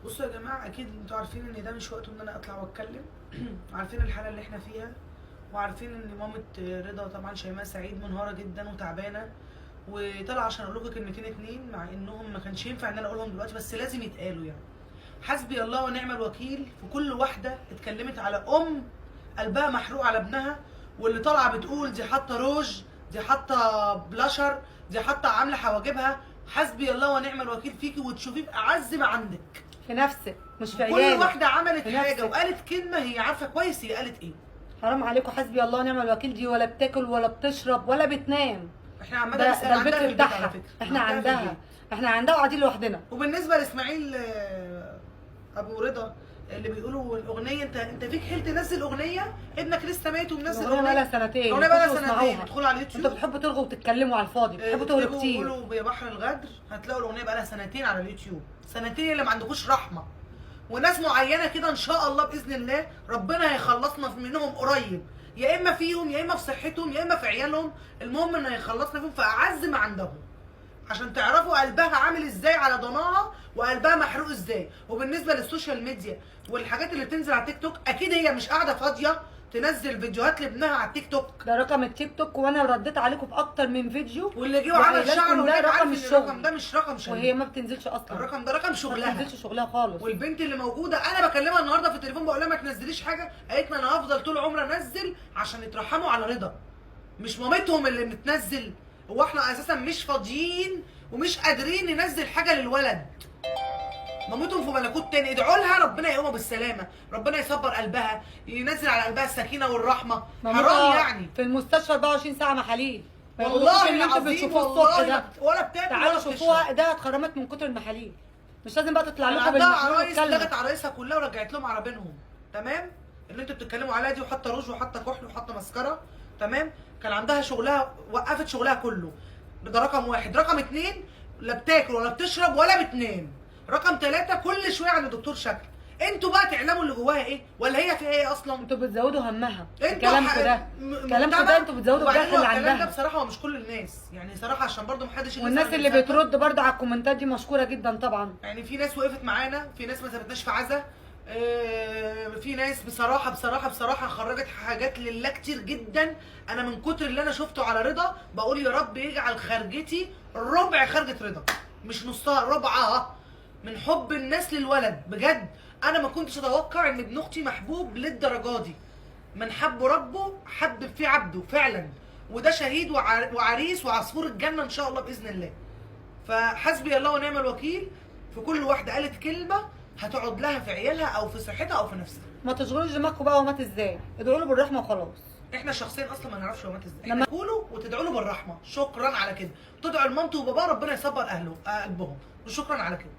بصوا يا جماعة، اكيد انتوا عارفين ان ده مش وقته ان انا اطلع واتكلم. عارفين الحالة اللي احنا فيها، وعارفين ان مامة رضا طبعا شيماء سعيد منهاره جدا وتعبانه، وطلع عشان اقول لكم كلمتين اتنين، مع انهم ما كانش ينفع ان انا اقولهم دلوقتي، بس لازم يتقالوا. يعني حسبي الله ونعم الوكيل في كل واحدة اتكلمت على ام قلبها محروق على ابنها، واللي طالعه بتقول دي حاطه روج، دي حاطه بلاشر، دي حاطه عامله حواجبها. حسبي الله ونعم الوكيل فيكي، وتشوفيه باعز ما عندك في نفسك مش في كل عيالك. واحدة عملت في حاجة نفسك. وقالت كلمة هي عارفه كويس هي قالت ايه. حرام عليكم، حسبي الله ونعم الوكيل. دي ولا بتاكل ولا بتشرب ولا بتنام. احنا عماله ده, نسال ده عندها البكر في البيت على بتاعها. فكرة. احنا عندها في عندها، البيت. احنا عندها وقاعدين لوحدنا. وبالنسبة لاسماعيل ابو رضا اللي بيقولوا الاغنية، انت فيك حيل تنزل اغنية؟ ابنك لسه مات ومنزل الاغنية اغنية. بقالها سنتين. الاغنية بقالها خشوا سنتين. اسمعوها. ادخلوا على اليوتيوب. انتوا بتحبوا ترغوا وتتكلموا على الفاضي، بتحبوا تهروا اكتبوا كتير. قولوا يا بحر الغدر، هتلاقوا الاغنية بقالها سنتين على اليوتيوب. سنتين اللي ما عندكوش رحمه. وناس معينة كده ان شاء الله باذن الله ربنا هيخلصنا منهم قريب، يا اما فيهم يا اما في صحتهم يا اما في عيالهم، المهم انه هيخلصنا فيهم في اعز ما عندهم، عشان تعرفوا قلبها عامل ازاي على ضناها وقلبها محروق ازاي. وبالنسبة لل social media والحاجات اللي بتنزل على تيك توك، اكيد هي مش قاعدة فاضية تنزل فيديوهات لابنها على التيك توك. ده رقم التيك توك، وانا رديت عليكم في اكتر من فيديو. واللي جه وعمل وقايلة شعره لكم ده هناك رقم عارف ان الشغل. الرقم ده مش رقم شغل، وهي ما بتنزلش اصلا. الرقم ده رقم ما شغلها. بتنزلش شغلها خالص. والبنت اللي موجودة انا بكلمها النهارده في التليفون بقول لها ما تنزليش حاجة، قالت لي انا هفضل طول عمري انزل عشان يترحموا على رضا، مش مامتهم اللي بتنزل. هو احنا اساسا مش فاضيين ومش قادرين ننزل حاجة للولد. مامتهم في ملكوت تاني، ادعوا لها ربنا يقومها بالسلامة، ربنا يصبر قلبها، ينزل على قلبها السكينة والرحمة. مامتها حرام يعني. في المستشفى 24 ساعة محاليل. ما والله يقولوش اللي انتوا العظيم بتشوفوه الصبح والله ده. ولا بتاكل ولا تعالوا بتشرب. شوفوها، ده اتخرمت من كتر المحاليل. مش لازم بقى تطلع لكم عندها بالمحلول عرايس، والكلمة. لغت عرايسها كلها ورجعت لهم عربينهم، تمام؟ اللي انتوا بتتكلموا عليها دي، وحاطه روج وحاطه كحل وحاطه مسكره، تمام؟ كان عندها شغلها، وقفت شغلها كله. ده رقم واحد. رقم اتنين، لا بتاكل ولا بتشرب ولا بتنام. رقم تلاتة، كل شوية عند دكتور شكل. انتوا بقى تعلموا اللي جواها ايه، ولا هي فيها ايه اصلا؟ انتوا بتزودوا همها. انتوا كلامكم ده، كلامكم ده انتوا بتزودوا وبعدين الجرح اللي هو الكلام ده عندها. بصراحة هو مش كل الناس، يعني صراحة عشان برضو محدش يجي والناس يسأل اللي الإنسان. بترد برضه على الكومنتات دي مشكورة جدا طبعا. يعني في ناس وقفت معانا، في ناس ما سابتناش في عزا، في ناس بصراحة بصراحة بصراحة خرجت حاجات لله كتير جدا. انا من كتر اللي انا شفته على رضا بقول يا رب يجعل خرجتي ربع خرجة رضا، مش نصها، ربعها، من حب الناس للولد. بجد انا ما كنتش اتوقع ان ابن اختي محبوب للدرجة دي. من حب ربه حب في عبده فعلا، وده شهيد وعريس وعصفور الجنة ان شاء الله باذن الله. فحسبي الله ونعم الوكيل في كل واحدة قالت كلمة هتقعد لها في عيالها او في صحتها او في نفسها. ما تشغلوش دماغكم بقى ومات ازاي، ادعوا له بالرحمة وخلاص. احنا شخصيا اصلا ما نعرفش هو مات ازاي. احنا قولوا وتدعوا له بالرحمة، شكرا على كده. تدعوا لمامته وباباه ربنا يصبر اهله قلبهم، وشكرا على كده.